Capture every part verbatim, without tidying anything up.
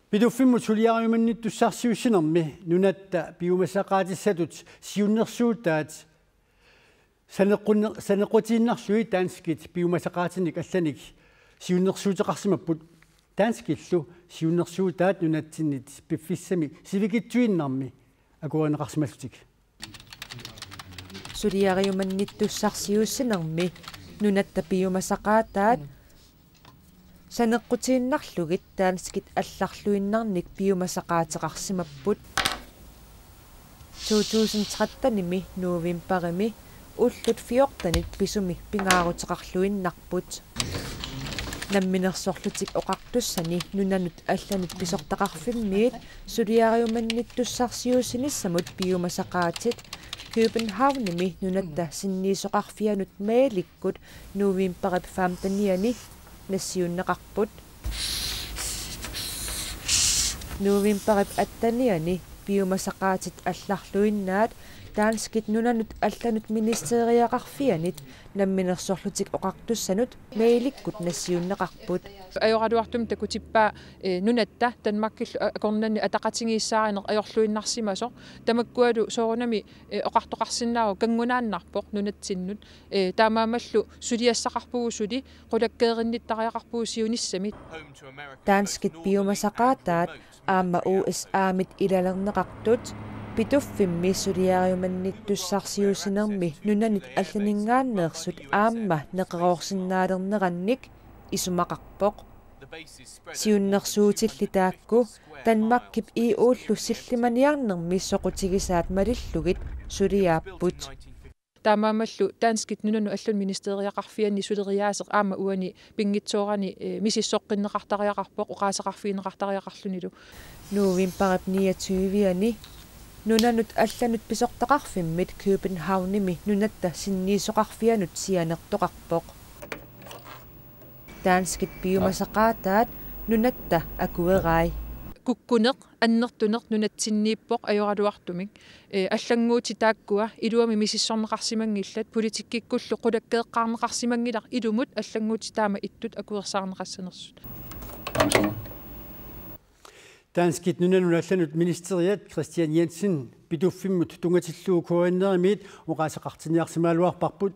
Pituffimmut suliariumannittussarsiuussinermi nunatta piumasaqaatissatut siunnersuutaat saneqqunne-, saneqqutiinnarlugit danskit piumasaqaatinik allanik siunnersuuteqarsimapput. Danskillu siunnersuutaat nunatsinnit piffissami sivikitsuinnarmi akuerineqarsimallutik. Suliariumannittussarsiuussinermi nunatta piumasaqaataat saneqqutiinnarlugit danskit allarluinnarnik piumasaqaateqarsimapput. To tusind tretten-imi novembarimi ullut fjortenit pisumi pingaaruteqarluinnarput. Namminersorlutik Oqartussani nunanut allanut pisortaqarfimmiit suliariumannittussarsiuussinissamut piumasaqaatit Københavnimi nunatta sinniisoqarfianut mailikkut novembarip femtenianni nassiunneqarput. Novembarip attenianni piumasaqaatit allarluinnaat danskit nunanut allanut ministeriaqarfianit Namminersorlutik Oqartussanut mailikkut nassiunneqarput. Ajoraluartumik takutippaa, eh, nunatta Danmarkillu a-, akornanni ataqatigiissaarineq ajorluinnarsimasoq. Tamakkualu soorunami, eh, oqartoqarsinnaavoq kanngunaannarpoq nunatsinnut. Eh, taamaammallu suliassaqarpugut suli, qulakkeerinnittariaqarpugut siunissami. Danskit piumasaqaataat aamma U S A-mit ilalerneqartut Pituffimmi suliariumannittussarsiuussinermi nunanit allaninngaanneersut aamma neqeroorsinnaalernerannik isumaqarpoq. Siunnersuutilli taakku Danmarkip E U-llu sillimaniarnermi soqutigisaat malillugit suliaapput. Taamaammallu danskit nunanut allanut ministeriaqarfianni suleriaaseq aamma uani pinngitsoorani, eh, misissoqqinneqartariaqarpoq oqaaseqarfigineqartariaqarlunilu. Novembarip niogtyve-ani nunanut allanut pisortaqarfimmit Københavnimi nunatta sinniisoqarfianut sianertoqarpoq. Danskit piumasaqaataat nunatta akuerai. Kukkuneq annertuneq nunatsinniippoq ajoraluartumik. Eh, allannguutit taakkua iluamik misissorneqarsimanngillat, politikkikkullu qulakkeeqqaarneqarsimanngilaq ilumut allannguutit taama ittut akuersaarneqassanersut. Danskit nunanut allanut ministeriat Kristian Jensen Pituffimmut tunngatillugu K N R-imiit oqaaseqartinniarsimagaluarparput.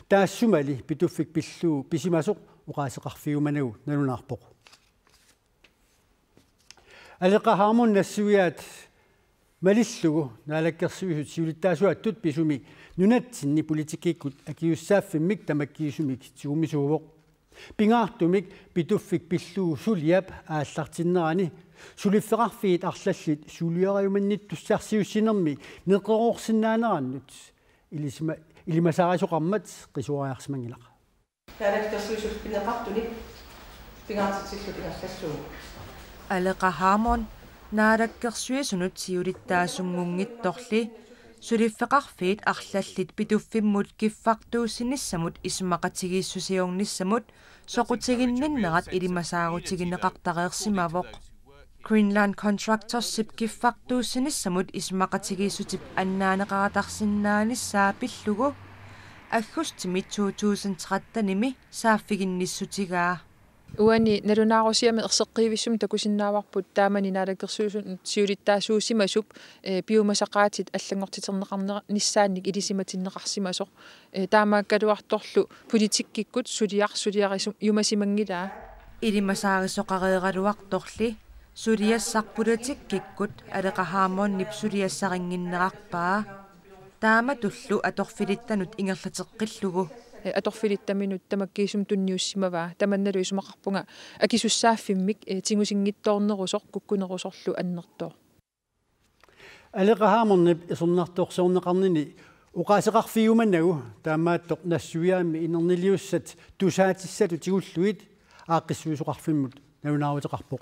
Taassumali Pituffik pillugu pisimasoq oqaaseqarfiumanagu nalunaarpoq. Aleqa Hammond nassuiaat malillugu Naalakkersuisut siulittaasuattut pisumi nunatsinni politikkikkut akisussaaffimmik tamakkiisumik tigummisuuvoq. Pingaartumik Pituffik pillugu suliap aallartinnerani suliffeqarfiit arlallit suliariumannittussarsiuussinermi neqeroorsinnaanerannut ilisima-, ilimasaarisoqarmat qisuariarsimanngilaq. Naalakkersuisut pineqartunik pingaartitsillutik ingerlassuugut. Aleqa Hammond Naalakkersuisunut siulittaasunngunngitsorli suliffeqarfiit arlallit Pituffimmut kiffartuussinissamut isumaqatigiissusiornissamut soqutiginninnerat ilimasaarutigineqartareersimavoq. Greenland Contractorsip kiffartuussinissamut isumaqatigiissutip annaaneqaratarsinnaanissaa pillugu aggustimi to tusind tretten-imi saaffiginnissutigaa. Uani nalunaarusiami erseqqivissumik takusinnaavarput taamani Naalakkersuisunut siulittaasuusimasup, eh, piumasaqaatit allanngortiterneqarnissaannik ilisimatinneqarsimasoq. Eh, taamaakkaluartorlu politikkikkut suliaq suliarisu-, jumasimanngilaa. Ilimasaarisoqareeraluartorli suliassaq politikkikkut Aleqa Hammondip suliassarinnginnerarpaa. Taamatullu atorfilittanut ingerlateqqillugu. Eh, atorfilittaminut tamakkiisumik tunniussimavaa. Tamannalu isumaqarpunga akisussaaffimmik, eh, tigusinngitsoornerusoq kukkunerusorlu annertooq. Aleqa Hammondip isornartorsiorneqarnini oqaaseqarfigiumanagu taamaattoq nassuiaammi inerniliussat tusaatissatut tigullugit aaqqissuisoqarfimmut nalunaaruteqarpoq.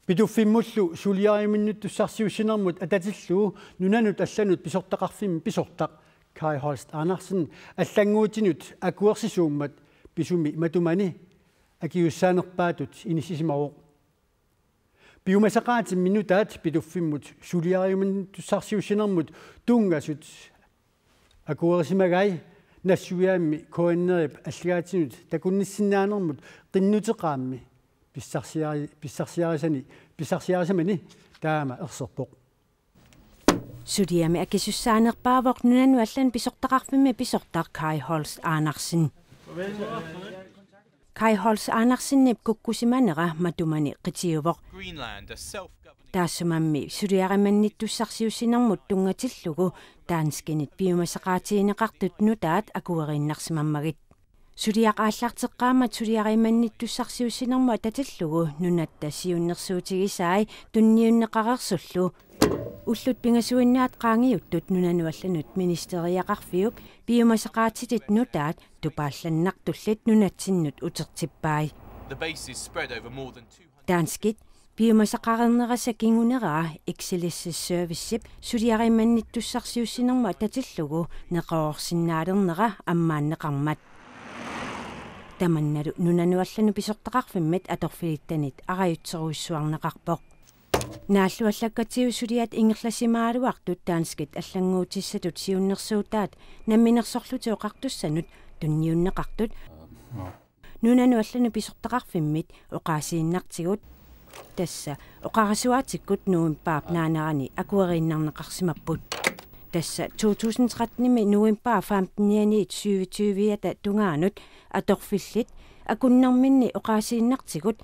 Pituffimmullu suliariumannittussarsiuussinermut atatillugu nunanut allanut pisortaqarfimmi pisortaq Kaj Holst Andersen allannguutinut akuersisuummat pisumi matumani akisussaanerpaatut inissisimavoq. Piumasaqaatimmi nutaat Pituffimmut suliariumannittussarsiuussinermut tunngasut akuerisimagai nassuiaammi K N R-ip alligaatinut takunnissinnaanermut qinnuteqaammi pissarsiari-, pissarsiarisani, pissarsiarisamani taama erserpoq. Suliami akisussaanerpaavoq nunanut allanut pisortaqarfimmi pisortaq Kai Holst Andersen. Kai Holst Andersenip kukkusimanera matumani qitiuvoq. Greenland, a self-governing Taassumami suliarimannittussarsiuussinermut tunngatillugu danskinit piumasaqaatigineqartut nutaat akueriinnarsimammagit. Suliaq aallarteqqaammat suliarimannittussarsiuussinermut atatillugu nunatta siunnersuutigisai tunniunneqareersullu ullut pingasuinnaat qaangiuttut nunanut allanut ministeriaqarfiup piumasaqaatitit nutaat tupaallannartullit nunatsinnut utertippai. The base is spread over more than two hundred Danskit piumasaqareernerisa kinguneraa Excelsis Servicep suliarimannittussarsiuussinermut atatillugu neqeroorsinnaalernera ammaanneqarmat. Tamannalu nunanut allanut pisortaqarfimmit atorfilittanit arajutserujussuarneqarpoq. Naalluallakkatigu suliat ingerlasimagaluartut danskit allannguutissatut siunnersuutaat Namminersorlutik Oqartussanut tunniunneqartut nunanut allanut pisortaqarfimmit oqaasiinnartigut, tassa oqarasuaatikkut novembarip naanerani akueriinnarneqarsimapput. Tassa to tusind tretten-imi novembarip femten-ianiit syvogtyve-ata tungaanut atorfillit akunnerminni oqaasiinnartigut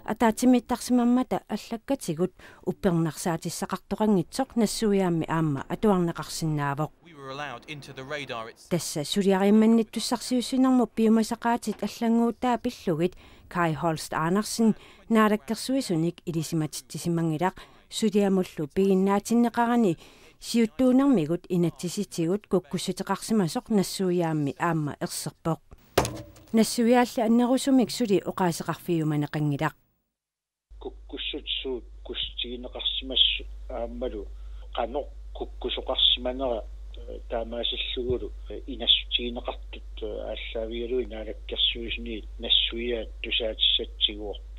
ataatsimiittarsimammata allakkatigut uppernarsaatissaqartoqanngitsoq nassuiaammi aamma atuarneqarsinnaavoq. We were allowed into the radar. It's Tassa suliarimannittussarsiuussinermut piumasaqaatit allannguutaat pillugit Kai Holst Andersen naalakkersuisunik ilisimatitsisimanngilaq, suliamullu piginnaatinneqarani siuttuunermigut inatsisitigut kukkussuteqarsimasoq nassuiaammi aamma erserpoq. Nassuiaalli annerusumik suli oqaaseqarfigiumaneqanngilaq. Kukkussutut suut kukkussutigineqarsimassuk aammalu qanoq kukkusoqarsimanera, eh, taamaasillugulu, eh, inassutigineqartut, eh, aallaavigalugit naalakkersuisuni nassuiaat tusaatissatut tiguarput.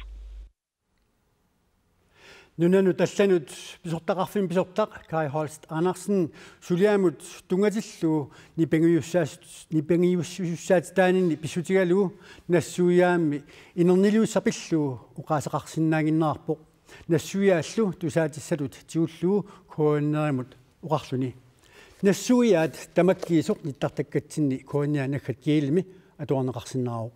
Nunanut allanut pisortaqarfimmit pisortaq Kai Holst Andersen suliamut tunngatillugu nipangiussaas-, nipangiussussaatitaaninni pissutigalugu nassuiaammi inerniluussaq pillugu oqaaseqarsinnaannginnerarpoq, nassuiaallu tusaatissatut tigullugu K N R-imut oqarluni. Nassuiaat tamakkiisoq nittartakkatsinni K N R naggat gl-imi atuarneqarsinnaavoq.